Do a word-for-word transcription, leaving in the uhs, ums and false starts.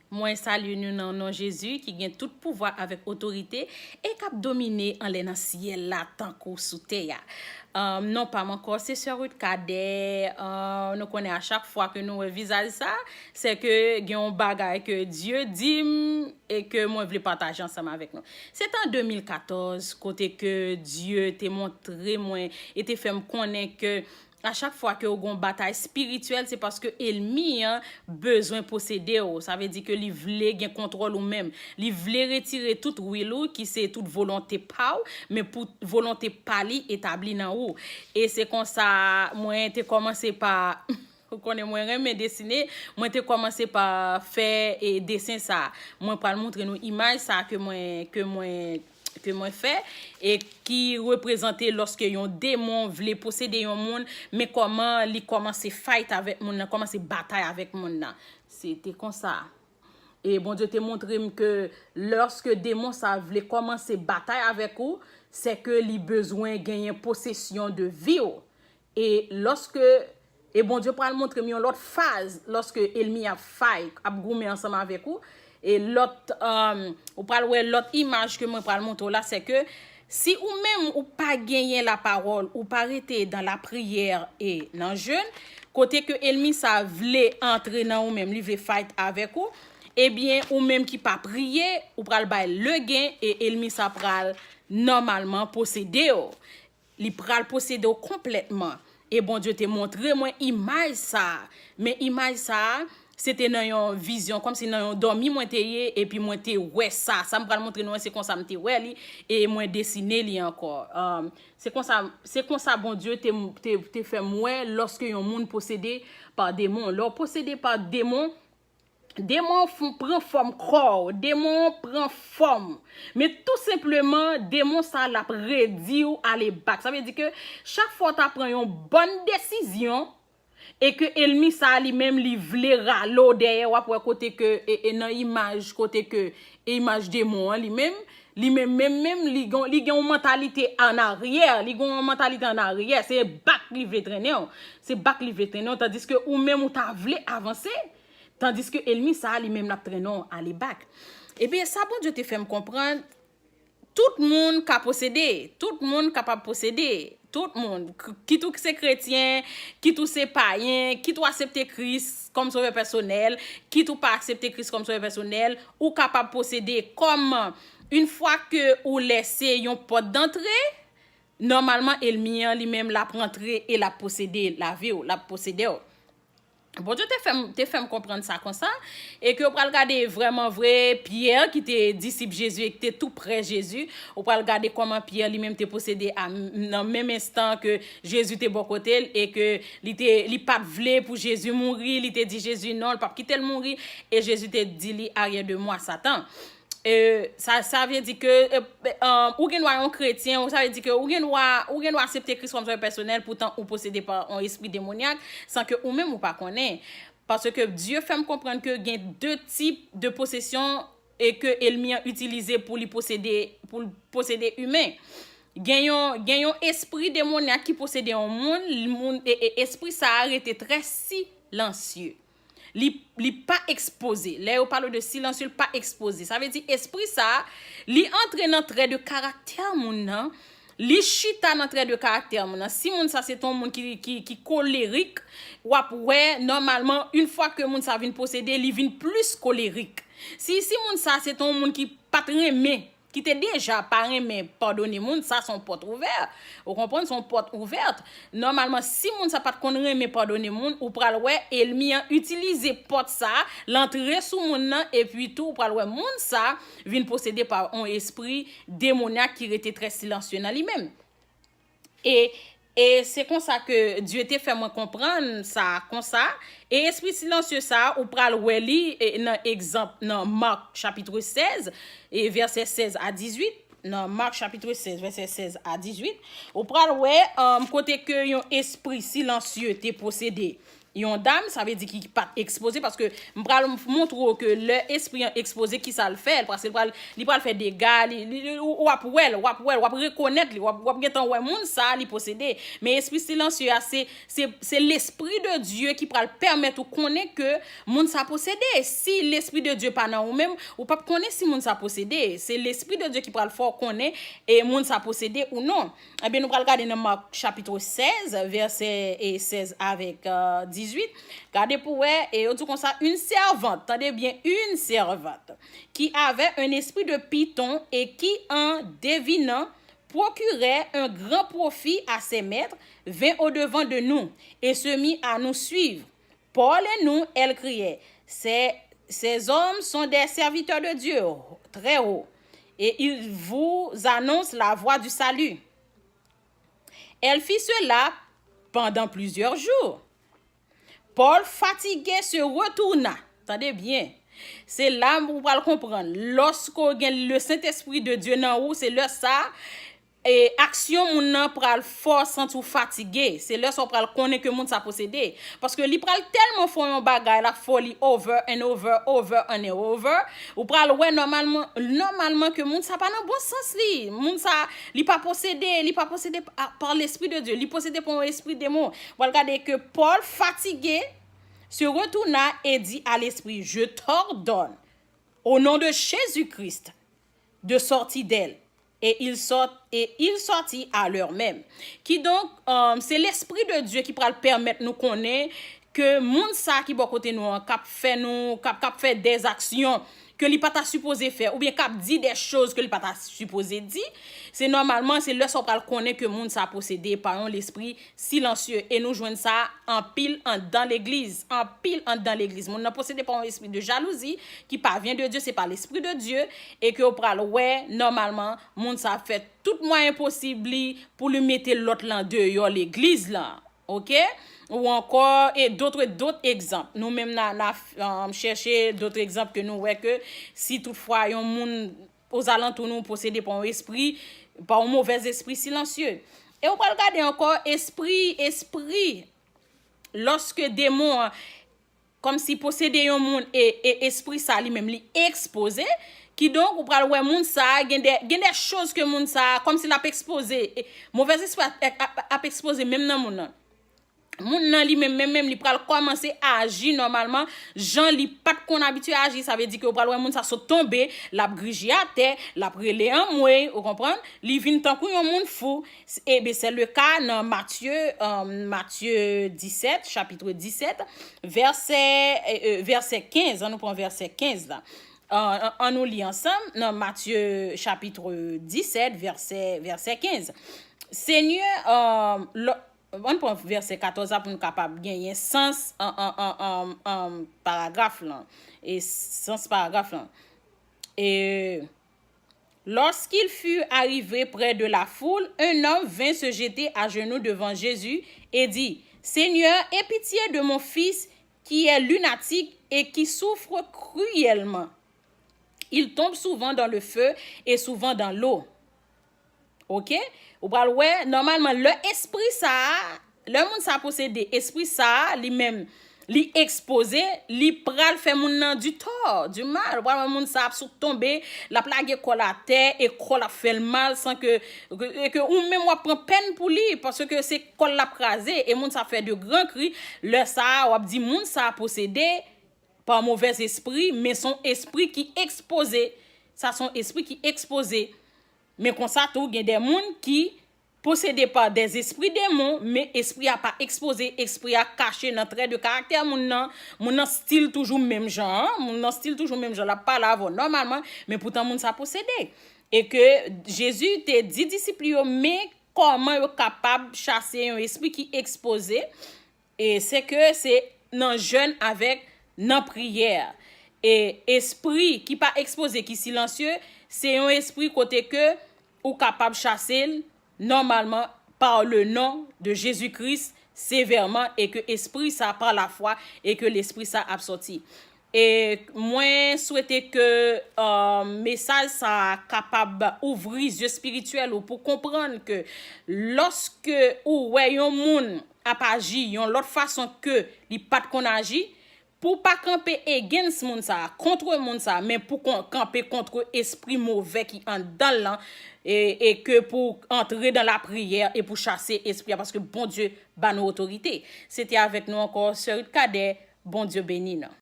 Mwen salye nou nan non Jezi ki gen tout pouvwa avèk otorite e k ap domine anlè nan syèl la tankou sou tè a. Um, non pa m ankò, se Sè Ruth Cadet. Uh, nou konnen a chak fwa ke nou wè vizaj sa, se ke gen yon bagay ke Dye di m e ke mwen vle pataje ansanm avèk nou. Se te an de mil katòz, kote ke Dye te montre mwen e te fè m konnen ke a chak fwa ke w gen yon batay espirityèl, se paske ènmi an bezwen posede w. Sa vle di ke li vle gen kontwòl ou menm. Li vle retire tout wil ou, ki se tout volonte pa w, men pou volonte pa li etabli nan ou. E se konsa mwen te kòmanse pa, ou konnen mwen renmen desine, mwen te kòmanse pa fè e, desen sa. Mwen pral montre nou imaj sa ke mwen, ke mwen ke mwen fè e ki reprezante lòske yon demon vle posede yon moun, men kòman li kòmanse fight avèk moun nan, kòmanse batay avèk moun nan. Se te konsa. E Bondye te montre m ke lòske demon sa vle kòmanse batay avèk ou, se ke li bezwen genyen posesyon de vi w. E lòske, e Bondye pral montre m yon lòt faz lòske ènmi ap fight, ap goumen ansanm avèk ou. E lòt, um, ou pral wè lòt imaj ke mwen pral montre w la, se ke si ou menm ou pa genyen lapawòl, ou pa rete dan lapriyè e nan jèn, kote ke ènmi sa vle antre nan ou menm, li vle fight avèk ou, ebyen ou menm ki pa priye, ou pral bay legen e ènmi sa pral nòmalman posede w. Li pral posede w konplètman. E Bondye te montre mwen imaj sa a. Men imaj sa a, se te nan yon vizyon, kòmsi nan yon dòmi mwen te ye, epi mwen te wè sa. Sa m pral montre nou an, se konsa m te wè li, e mwen desine li ankò. Um, se konsa, se konsa Bondye te, te, te fè m wè lòske yon moun posede pa demon. Lè w posede pa demon, demon an fon pran fòm kò w, demon an pran fòm. Men tou senpleman, demon sa l ap redi w ale bak. Sa vle di ke chak fwa w ta pran yon bòn desizyon, e ke ènmi sa li menm li vle rale w dèyè, w ap wè kote ke, e, e nan imaj, kote ke, e imaj demon an li menm, li menm, menm, menm, li gen, li gen yon mantalite an aryè, li gen yon mantalite an aryè, se bak li vle trennen w, se bak li vle trennen w, tandiske ou menm ou ta vle avanse, tandiske ènmi sa li menm l ap trennen w ale bak. Ebyen, sa Bondye te fè m konprann, tout moun ka posede, tout moun kapab posede, tout moun, k-, kit ou se kretyen, kit ou se payen, kit ou aksepte Kris kòm sovè pèsonèl, kit ou pa aksepte Kris kòm sovè pèsonèl, ou kapab posede kòm, yon fwa ke ou lèse yon pòt dantre, nòmalman ènmi an li menm l ap rantre e l ap posede lavi w, l ap posede w. Bondye te fè m, te fè m konprann sa konsa, e ke w pral gade vrèman vre, Pyè ki te disip Jezi e ki te tou prè Jezi, ou pral gade kòman Pyè li menm te posede a, nan menm enstan ke Jezi te bò kote l, e ke li te, li pa t vle pou Jezi mouri, li te di Jezi non, l p ap kite l mouri, e Jezi te di li, Arrière de moi, Satan. E, sa, sa vle di ke, e, e, ou gen dwa yon kretyen, ou sa vle di ke ou gen dwa, ou gen dwa aksepte Kris kòm sovè pèsonèl, poutan ou posede pa yon espri demonyak, san ke ou menm ou pa konnen. Paske Dye fè m konprann ke gen de tip de posesyon e ke ènmi an itilize pou li posede, pou l posede imen. Gen yon, gen yon espri demonyak ki posede yon moun, moun, e, e espri sa a rete trè silansye. Li, li pa ekspoze. Lè yo pale de silansye, li pa ekspoze. Sa vle di espri sa a, li antre nan trè de karaktè moun nan, li chita nan trè de karaktè moun nan. Si moun sa se te yon moun ki, ki, ki kolerik, w ap wè, nòmalman, yon fwa ke moun sa vin posede, li vin plis kolerik. Si, si moun sa se te yon moun ki pa t renmen, ki te deja pa renmen padone moun, sa se yon pòt ouvè. Ou konprann, se yon pòt ouvèt. Nòmalman, si moun sa pa t konn renmen padone moun, ou pral wè ènmi an itilize pòt sa, l antre sou moun nan, epi tou ou pral wè moun sa vin posede pa yon espri demonyak ki rete trè silansye nan li menm. E, e se konsa ke Dye te fè mwen konprann sa konsa. E espri silansye sa, ou pral wè li, e, nan egzanp, nan Mak chapit sèz, e vèsè sèz a dizuit. Nan Mak chapit sèz, vèsè sèz a dizuit, ou pral wè, um, kote ke yon espri silansye te posede yon dam, sa vle di ki pa t ekspoze, paske m pral montre w ke lè espri an ekspoze, ki sa l fè, paske li pral, li pral fè dega, li, li, li, w ap wè l, w ap wè l, w ap rekonèt li, w ap, w ap gentan wè moun sa a, li posede. Men espri silansye a, se, se, se Lespri de Dye ki pral pèmèt ou konnen ke moun sa posede. Si Lespri de Dye pa nan ou menm, ou p ap konnen si moun sa posede. Se Lespri de Dye ki pral fè w konnen e moun sa posede ou non. Ebyen, nou pral gade nan Mak chapit sèz, vèsè e sèz avèk, euh, dizuit. Gade pou wè, e yo di konsa, une servante, tande byen, une servante, qui avait un esprit de python et qui, en devinant, procurait un grand profit à ses maîtres, vint au-devant de nous et se mit à nous suivre. Paul et nous, elle criait, ces, ces hommes sont des serviteurs de Dieu très haut, et ils vous annoncent la voie du salut. Elle fit cela pendant plusieurs jours. Paul, fatigué, se retourna. Tande byen. Se la ou pral konprann. Lòske w gen le Sentespri de Dye nan ou, se lè sa, e aksyon moun nan pral fè w santi w fatige. Se lè sa w pral konnen ke moun sa posede. Paske li pral tèlman fè w yon bagay, l ap fè w li over and over, over and over. Ou pral wè nòmalman, nòmalman ke moun sa pa nan bon sans li. Moun sa, li pa posede, li pa posede pa, pa Lespri de Dye. Li posede pa yon espri demon. Ou pral gade ke Paul, fatigué, se retourna et dit à l'esprit, je t'ordonne, au nom de Jésus-Christ, de sortir d'elle. Et il sort, et il sortit à l'heure même. Kidonk, um, se Lespri de Dye ki pral pèmèt nou konnen ke moun sa ki bò kote nou an, k ap fè nou, k ap, k ap fè dèzaksyon, ke li pa ta sipoze fè, oubyen k ap di de choz ke li pa ta sipoze di, se nòmalman, se lè sa w pral konnen ke moun sa posede pa yon lespri silansye. E nou jwenn sa anpil anndan legliz. Anpil anndan legliz. Moun nan posede pa yon espri de jalouzi ki pa vyen de Dye, se pa Lespri de Dye. E ke w pral wè, nòmalman, moun sa ap fè tout mwayen posib li pou li mete lòt lan deyò legliz lan. Oke? Ou ankò, e dot, dot egzanp. Nou menm, n a, n a, um, chèche dot egzanp ke nou wè ke si toutfwa yon moun ozalantou nou posede pa yon espri, pa yon movèz espri silansye. E ou pral gade ankò espri, espri, lòske demon an kòmsi posede yon moun e, e espri sa li menm li ekspoze, kidonk ou pral wè moun sa a gen de, gen de choz ke moun sa a, kòmsi l ap ekspoze, e, movèz espri ap, ap, ap ekspoze menm nan moun nan. Moun nan li menm, menm, menm, li pral kòmanse aji nòmalman, jan li pa t konn abitye aji, sa vle di ke ou pral wè moun sa sot tonbe, l ap grije atè, l ap rele anmwey, ou konprann? Li vin tankou yon moun fou. Ebyen, se le ka nan Matye, euh, Matye disèt, chapitre dix-sept, vèsè, euh, euh, vèsè kenz, ann nou pran vèsè kenz la. Euh, ann nou li ansanm nan Matye chapitre dix-sept, vèsè, vèsè kenz. Senyè, euh, lò, ann pran vèsè katòz la pou nou kapab genyen sans an, an, an, an, an paragraf lan. E sans paragraf lan. E lorsqu'il fut arrivé près de la foule, un homme vint se jeter à genoux devant Jésus et dit, Seigneur, aie pitié de mon fils qui est lunatique et qui souffre cruellement. Il tombe souvent dans le feu et souvent dans l'eau. Oke? Ou pral wè, nòmalman, lè espri sa a, lè moun sa posede, espri sa a, li menm, li ekspoze, li pral fè moun nan du tort, du mal. Ou pral wè moun sa ap sot tonbe, l ap lage kò l atè, e kò l ap fè l mal, san ke, ke, e ke ou menm w ap pran pèn pou li, paske se kò l l ap kraze, e moun sa ap fè de gran kri. Lè sa a, w ap di moun sa posede pa movèz espri, men se yon espri ki ekspoze. Sa se yon espri ki ekspoze. Men konsa tou, gen de moun ki posede pa de espri demon, men espri a pa ekspoze, espri a kache nan trè de karaktè moun nan. Moun nan still toujou menm jan an, moun nan still toujou menm jan, l ap pale avè w nòmalman, men poutan moun sa posede. E ke Jezi te di disip li yo, men kòman yo kapab chase yon espri ki ekspoze, e se ke se nan jèn avèk nan priyè. E espri ki pa ekspoze, ki silansye, se yon espri kote ke ou kapab chase l nòmalman par le nom de Jésus-Christ sevèman, e ke espri sa pa lafwa, e ke lespri sa ap sòti. E mwen swete ke, euh, mesaj sa kapab ouvri zye espirityèl ou pou konprann ke lòske ou wè yon moun ap aji yon lòt fason ke li pa t konn aji, pou pa kanpe against moun sa a, kont moun sa a, men pou kon- kanpe kont espri move ki anndan l lan, e, e ke pou antre dan lapriyè e pou chase espri a, paske Bondye ba nou otorite. Se te avèk nou ankò, Sè Ruth Cadet, Bondye beni nou.